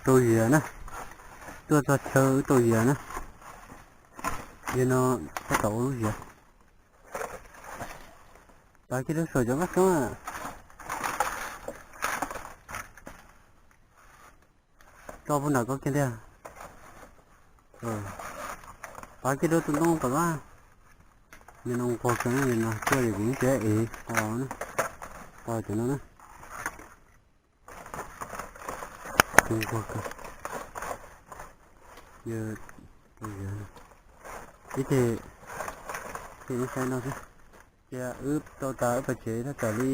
Rau zias na, tuaj txog chaw wb rau zias na. Yog no tab tom ua lub zias. Tav kiag rau saum cov nqaj xoob. Tso puag nram ko kiag tiag. Tav kiag rau tus ntoo tom qab. Yog no nquag kawg no, yog no tuaj yog kuv tsev ev qos na, qos cov no na. Nquag kawg. Yog, ib ce, ces ib saib no xwb. Ces wb tau tas wb pais tsev tab tom li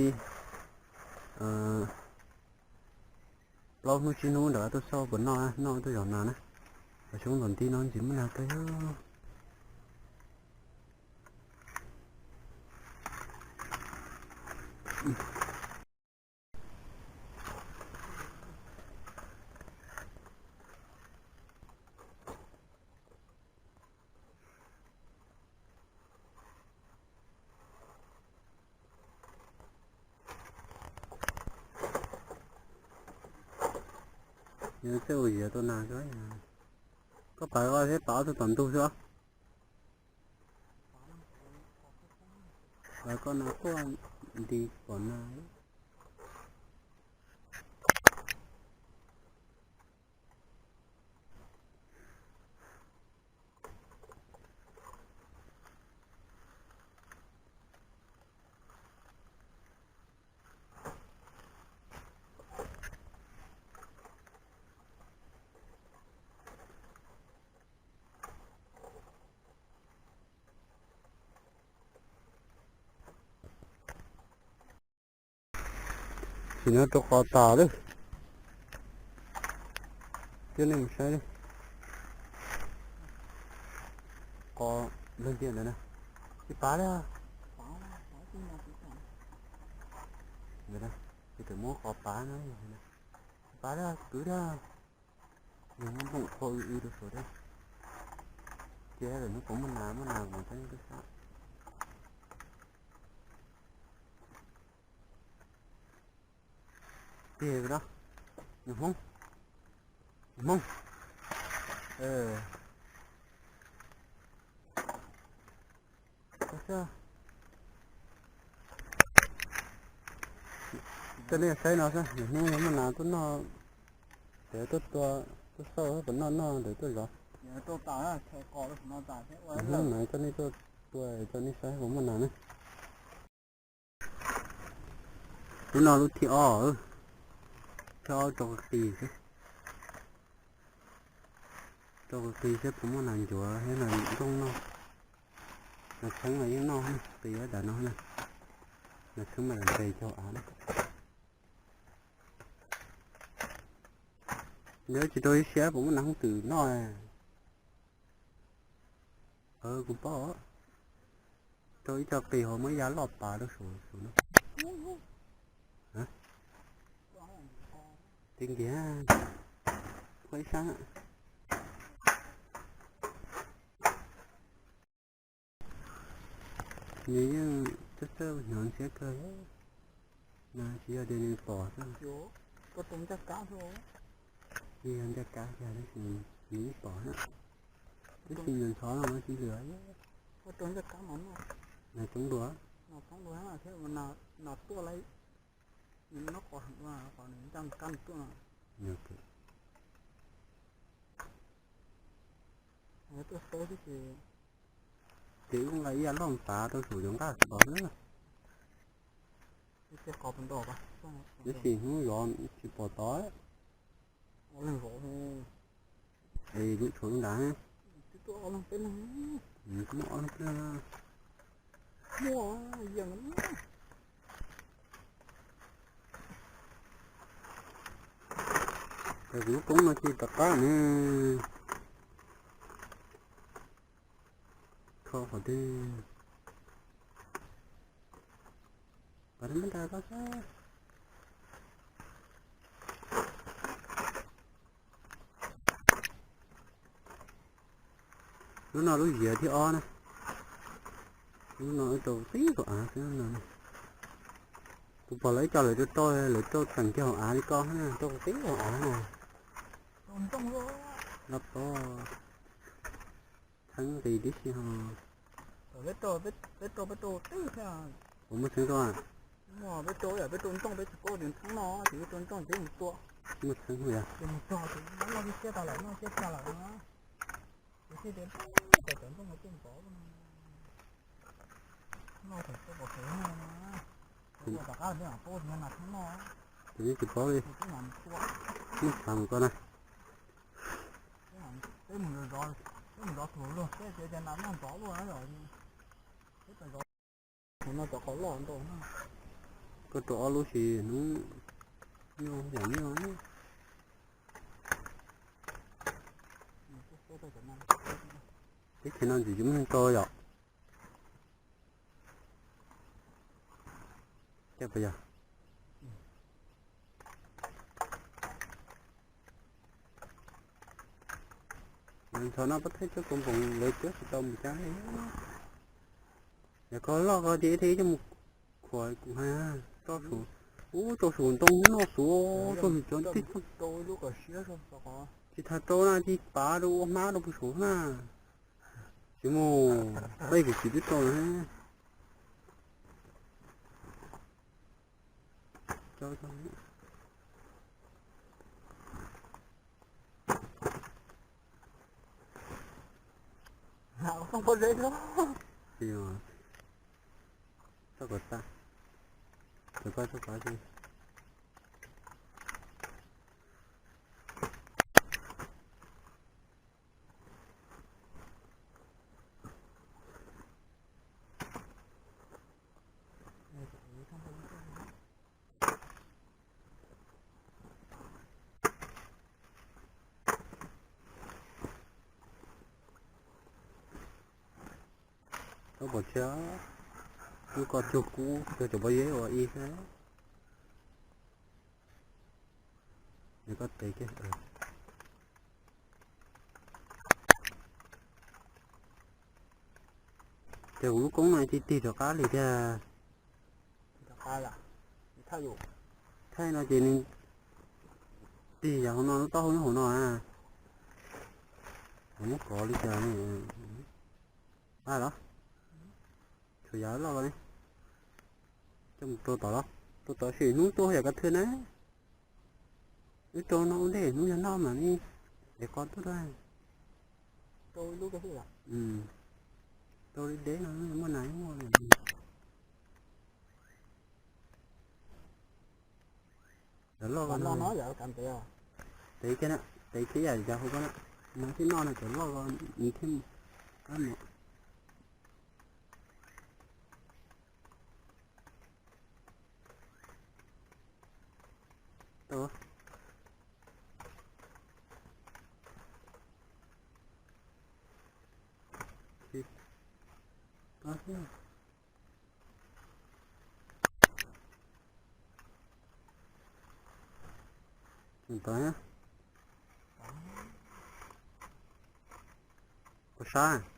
plaub hnub tsib hnub ntawd tuaj xauj puas noj, noj tuaj zov nas na. Cov xyoob ntom nti no ntxim muaj nas kawg. Yog txawj ua zias tua nas xwb. Koj pab koj thiab pab ob tug tom ntug xwb. Pab koj no tuaj nti pom nas. Sim no rau qos tas lawm. Coj nej mus saib li. Qos lawg tiag ntawd na. Tsis pab li. Ntawd na, tsis tawm muab qos pab na. Tsis pab li, kwv li. Yog muab nplooj qhuav w w rau saud thiab. Ces lawm hnub puas muaj nas, muaj nas kuv mam coj nej tuaj saib. Tiag no, nws Hmoob, nws Hmoob. Coj nej saib no xwb, nws Hmoob yog muaj nas tuaj noj, ces tuaj tua, tuaj xauj puas noj noj ntawd tuaj zov. Hnub no coj nej tuaj tua, coj nej saib puas muaj nas na. Lub no lub thib ob, thib ob rau qis qis xwb. Rau qis qis seb puas muaj nas ncuav thiab nas ntooj noj. Nas txheeb mas yeej noj, qis ib daim no na. Nas txheeb mas nqes cog av na. Nws tsis rau ib siab puas muaj nas hooj twm noj. Kuv paub, rau ib co qis hauv muab ya loj pav rau saum no. Tib nkiag, qhuav ib sab. Nws yeej txawj txawj hnov ntsiab kawg, tsis yog tias nws pom xwb. Tsis yog ncaj kab, nws yeej pom, tab sis nws ntxhov no mas tsis lwm. Nas coob dua, nas tuaj, nws ncaj kab tuaj. Ces wb nqa ib yam loj pav rau saum cov nqaj xwb. Tab sis hnub zov tsis pom tod. Es lub tshuav lub nrad, muaj ob lub peb leeg. Ces kuv lub koob no ces tom qab ne. Kho qhov twg? Pas mab nrag ko xwb. Lub no lub ziav thib ob na. Lub no rau tib hauv av xwb no. Kuv pom lawv ib co lawv rau rau, lawv rau teem kiag hauv av li ko na, rau tib hauv av na. Loj pob, txheeb nqis tib si ho. Peb rau, peb rau twb thiab. Puas muaj txheeb rau? Muaj, peb rau, peb rau ntoo, peb tsis paub tias txheeb no ces peb rau ntoo ces mus tua. Muaj txheeb yog. Ces mus txog ces noj siab tag lawm, noj siab tag lawm no. Ces thiaj tias, cov ntoo no tuaj ntxov no. Noj thaum tuaj pom kev no. Ua tom qab peb mam paub tias nas txheeb noj. Ces yeej tsis paub li. Muab xav mus ko na. Peb mus zov, peb mus zov tug luag seb tias nas noj ntxov luaj na yom. Peb tau zov. Tus no cov qos loj ntau. Koj rau ob lub sis hnub nyuaj yam nyuaj. Teb chaws no ntxim tsis muaj neeg rau yom. Cas puas yog? Lawv ntxhov no pab thaij tsob kua npoos lawv cov tsis tau mus cab li. Yog koj loj ko ces thiaj coj mus khuam kuv hais, tso saum, ub, tso saum ntoo noj xuav, tso saum cov ntej. Tsis tas rau na, cia pav rau ua hmab rau puag saum na. Tsis mus, peb kuv tsis twb rau na. Txoj kom tag, txoj kom tag. Koj pom tsis, wb koj cuag kub cuag cov pob zeb uas ib xwb. Koj tev kiag. Ces kuv lub koob no tig tig rov qab li tiag. Thaij no ces nws tig yam hauv no, lub taub hau nyob hauv no. Muab kov li cas ne? A los, tshuav yav loj ko ne. Coj mus rau tom los, rau tom sim hnub tuaj yam ko thwj na. Wb rau no ua ntej hnub yog noj mas ne, es qo tuaj. Rau li deb no muaj nas muaj li. Cov loj ko no, tev kiag na, tev kiag yam yav hauv ko na, no thiaj noj no, cov loj ko nws thiaj qab mus. Tod, kua sab.